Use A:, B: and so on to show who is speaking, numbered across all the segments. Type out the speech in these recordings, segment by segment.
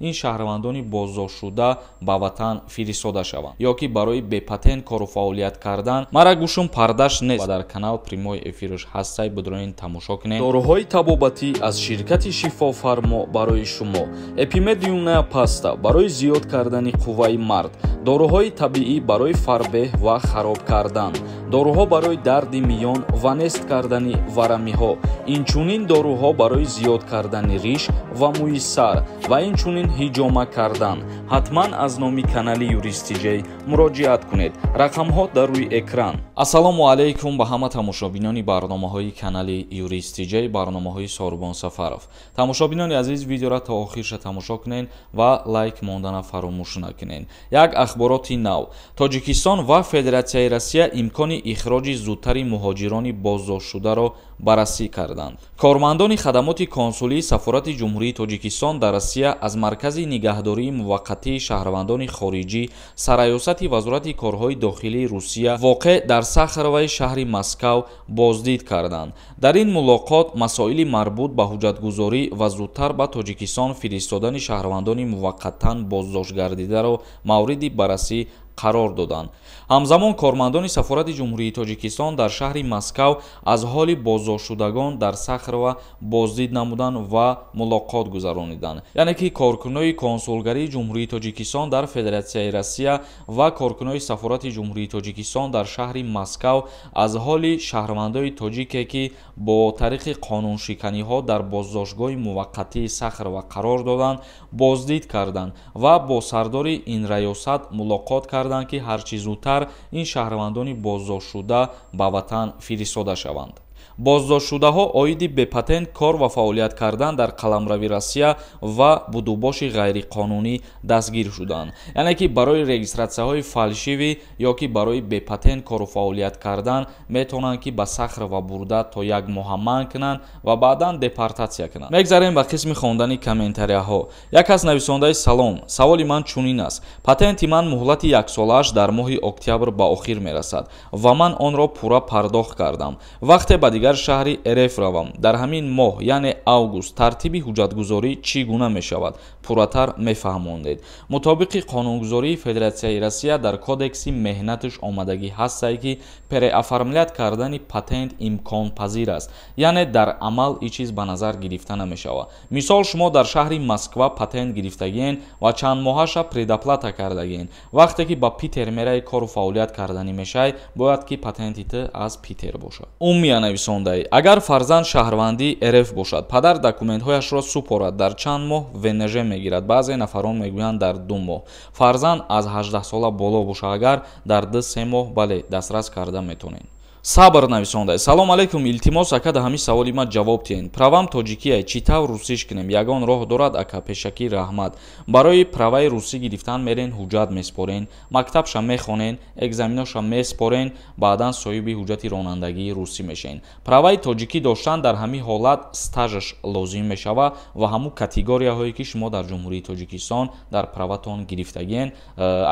A: ин шаҳрвандони боздоштшуда ба ватан фиристода шаванд ё ки барои бепатент кору фаъолият кардан. Мара гӯшум пардаш нест ва дар канал прямой эфирш ҳастай, бидроин, тамошо кунед. Доруҳои табобатӣ аз ширкати Шифофармо барои шумо: Эпимедиумная паста барои зиёд кардани қувваи мард, доруҳои табиӣ барои фарбеҳ ва хароб кардан, доруҳо барои дарди миён ва нест кардани варамиҳо, инчунин доруҳо барои зиёд кардани риш ва мӯи сар ва инчунин ҳиҷома кардан. Ҳатман аз номи канали Юристиҷей муроҷиат кунед. Рақамҳо дар рӯи экран. Ассалому алайкум ба ҳама тамошобинони барномаҳои канали Юристиҷей, барномаҳои Сорбон Сафаров. Тамошобинони азиз, видеоро то охирша тамошо кунед ва лайк мондана фаромӯш накунед. Як ахбороти нав: Тоҷикистон ва Федератсияи Россия имкони ихроҷи зудтари муҳоҷирони боздоштшударо баррасӣ карданд. Кормандони хадамоти консулии Сафорати Ҷумҳурии Тоҷикистон дар Россия аз Маркази нигаҳдории муваққатии шаҳрвандони хориҷӣ сарраёсати Вазорати корҳои дохилии Русия, воқеъ дар Сахароваи шаҳри Москав, боздид карданд. Дар ин мулоқот масоили марбут ба ҳуҷҷатгузорӣ ва зудтар ба Тоҷикистон фиристодани шаҳрвандони муваққатан боздоштгардидаро мавриди баррасӣ қарор доданд. Ҳамзамон кормандони Сафорати Ҷумҳурии Тоҷикистон дар шаҳри Москав аз ҳоли боздоштшудагон дар Сахарова боздид намуданд ва мулоқот гузарониданд. Яъне ки коркунои консулгарии Ҷумҳурии Тоҷикистон дар Федератсияи Россия ва коркунои Сафорати Ҷумҳурии Тоҷикистон дар шаҳри Москав аз ҳоли шаҳрвандои тоҷике, ки бо тариқи қонуншиканиҳо дар боздоштгоҳи муваққатии Сахарова қарор доданд, боздид карданд ва бо сардори ин раёсат мулоқот карданд, ки ҳарчи зудтар ин шаҳрвандони боздоштшуда ба ватан фиристода шаванд. Боздоштшудаҳо оиди бепатент кор ва фаъолият кардан дар қаламрави Россия ва будубоши ғайриқонунӣ дастгир шуданд. Яъне ки барои регистратсияҳои фальшивӣ ё ки барои бепатент кору фаъолият кардан метавонанд, ки ба Сахарова бурда, то як моҳа манъ кунанд ва баъдан депортатсия кунанд. Мегзарем ба қисми хондани комментарияҳо. Як кас нависондаи: «Салом, саволи ман чунин аст: патенти ман муҳлати яксолааш дар моҳи октябр ба охир мерасад ва ман онро пурра пардохт кардам. Вақте ба дигар шаҳри РФ равам, дар ҳамин моҳ, яъне август, тартиби ҳуҷҷатгузорӣ чӣ гуна мешавад? Пурратар мефаҳмондед». Мутобиқи қонунгузории Федератсияи Россия, дар Кодекси меҳнаташ омадагӣ ҳастае, ки переоформлять кардани патент имконпазир аст, яъне дар амал ин чиз ба назар гирифта намешавад. Мисол, шумо дар шаҳри Москва патент гирифтагиен ва чанд моҳаша предоплата кардагиен. Вақте ки ба Питер мераи, кору фаъолият карданӣ мешавӣ, бояд ки патенти ту аз Питер бошад. Умия нависондаи: «Агар фарзанд шаҳрвандии РФ бошад, падар документҳояшро супорад, дар чанд моҳ ВНЖ мегирад? Баъзе нафарон мегӯянд, дар 2 моҳ. Фарзанд аз 18 сола боло бошад агар, дар 2-3 моҳ, бале, дастрас карда метавонед». Сабр нависонда: «Салом алейкум, илтимос, ака, да ҳамин саволи ман ҷавоб диҳен. Правам тоҷикия, чӣ тавр русиш кунем? Ягон роҳ дорад, ака? Пешакӣ раҳмат». Барои праваи русӣ гирифтан мерен, ҳуҷҷат меспорен, мактабша мехонен, экзаменоша меспорен, баъдан соҳиби ҳуҷҷати ронандагии русӣ мешавен. Праваи тоҷикӣ доштан дар ҳамин ҳолат стажаш лозим мешавад ва ҳамун категорияҳое, ки шумо дар Ҷумҳурии Тоҷикистон дар праватон гирифтагиен.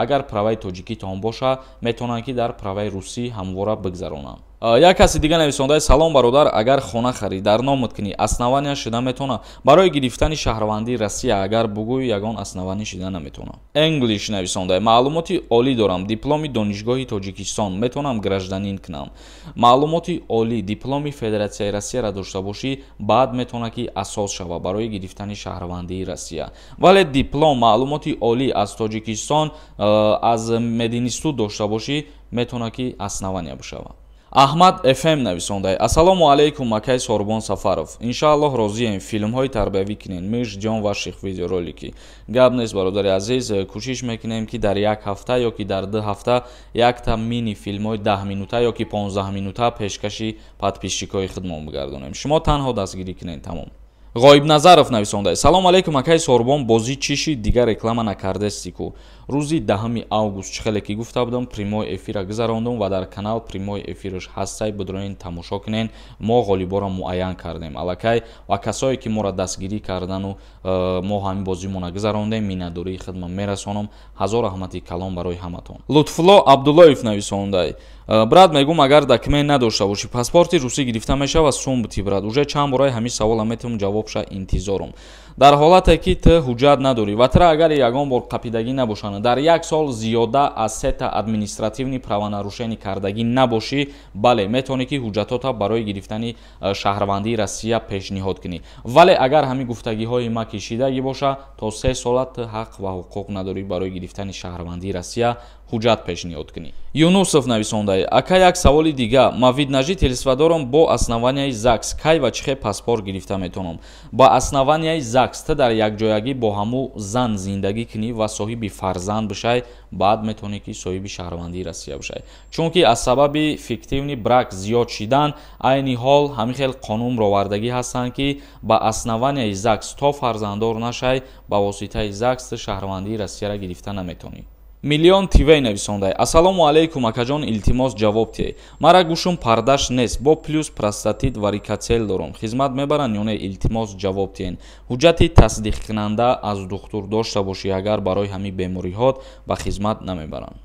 A: Агар праваи тоҷикитон боша, метавонанд, ки дар праваи русӣ ҳамвора бигзаронанд. Як каси дига нависондаи: «Салом, бародар, агар хона харид дар номат кунӣ, основания шуда метавона барои гирифтани шаҳрвандии Россия?» Агар бугӯй, ягон основание шида наметавона. English нависондаи: «Маълумоти олӣ дорам, дипломи донишгоҳи Тоҷикистон, метавонам гражданин кунам?» Маълумоти олӣ, дипломи Федератсияи Россияро дошта бошӣ, баъд метавона, ки асос шава барои гирифтани шаҳрвандии Россия. Вале диплом, маълумоти олӣ аз Тоҷикистон, аз мединститут дошта бошӣ, метавона, ки основания бишавад. Аҳмад фм нависондай: «Ассалому алайкум, акай Сорбон Сафаров, иншааллоҳ розием, филмҳои тарбиявӣ кунен, мы ждём ваших видеоролики». Гап нест, бародари азиз, кӯшиш мекунем, ки дар як ҳафта ё ки дар 2 ҳафта якта мини филмҳои 10 минута ё ки 15 минута пешкаши подписчикҳои худмон бигардонем. Шумо танҳо дастгирӣ кунед, тамом. Ғоибназаров нависонда: «Салом алейкум, акай Сорбон, бозӣ чӣ шид? Дигар реклама накардасти ку?» Рӯзи 10 август, чӣ хеле ки гуфта будам, прямой эфира гузарондум ва дар канал прямой эфираш ҳастай, бидроин, тамошо кунен. Мо ғолиборо муайян кардем аллакай ва касое, ки моро дастгирӣ кардану мо ҳамин бозимона гузарондем, миннатдории худма мерасонам. Ҳазор раҳмати калон барои ҳаматон. Лутфулло Абдуллоев нависондай: Брат, мегум, агар документ надошта бошӣ, паспорти русӣ гирифта мешавад? Сум бути, брат. Уже чанд бораи ҳамин савола метавонам, ҷавобша интизорум. Дар ҳолате ки ту ҳуҷҷат надорӣ ва тура агар ягон бор қапидагӣ набошанд, дар як сол зиёда аз сета административный правонарушение кардагӣ набошӣ, бале, метавонӣ ки ҳуҷҷатота барои гирифтани шаҳрвандии Россия пешниҳод кунӣ. Вале агар ҳамин гуфтагиҳои ма кишидагӣ боша, то 3 сола ту ҳақ ва ҳуқуқ надорӣ барои гирифтани шаҳрвандии Россия ҳуҷҷат пешниҳод кунӣ. Юнусов нависондаи: ака, як саволи дига. Ма вид на жительство дорам, бо основанияи ЗАГС кай ва чӣ хел паспорт гирифта метавонам? Ба основанияи ЗАГС ту дар якҷоягӣ бо ҳамун зан зиндагӣ кунӣ ва соҳиби фарзанд бишай, баъд метавонӣ ки соҳиби шаҳрвандии Россия бишай, чунки аз сабаби фиктивный брак зиёд шидан, айни ҳол ҳамин хел қонун ровардагӣ ҳастанд, ки ба основанияи ЗАГС то фарзанддор нашай, ба воситаи ЗАГС ту шаҳрвандии Россияро гирифта наметавонӣ. Миллион ТВ нависондай: ассалому алайкум, акаҷон, илтимос, ҷавоб тиҳ. Мара гӯшум пардаш нест, бо плюс простатит, варикоцел дорум, хизмат мебаранд ё не? Илтимос, ҷавоб тиҳен. Ҳуҷҷати тасдиқкунанда аз духтур дошта бошӣ, агар барои ҳамин бемориҳот ба хизмат намебаранд.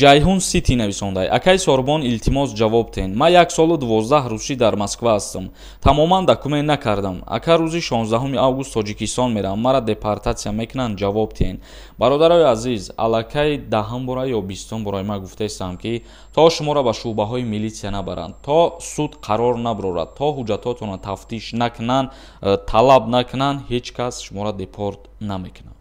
A: Ҷайҳун Сити нависондай: акай Сорбон, илтимос, ҷавоб тиҳен. Ман 1 солу 12 рӯзӣ дар Москва ҳастам, тамоман документ накардам. Ака, рӯзи 16 август Тоҷикистон меравам, мара депортатсия мекунанд? Ҷавоб тиҳен. Бародарои азиз, аллакай даҳум бора ё 20-ум бораи ман гуфтаистам, ки то шуморо ба шӯъбаҳои милитсия набаранд, то суд қарор набарорад, то ҳуҷҷатотонро тафтиш накунанд, талаб накунанд, ҳеҷ кас шуморо депорт намекунад.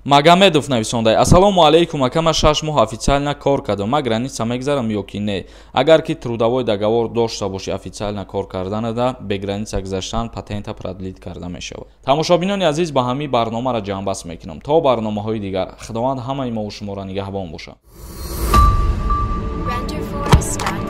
A: Магомедов нависондай: ассалому алайкум, ака, ман 6 моҳ официально кор кардам, ман граница мегзарам ё ки не? Агар ки трудовой договор дошта бошӣ, официально кор карданада бе граница гузаштан, патента продлить карда мешавад. Тамошобинони азиз, ба ҳамин барномаро ҷамъбаст мекунам. То барномаҳои дигар, Худованд ҳамаи мову шуморо нигаҳбон бошад.
B: Renderforest.ai.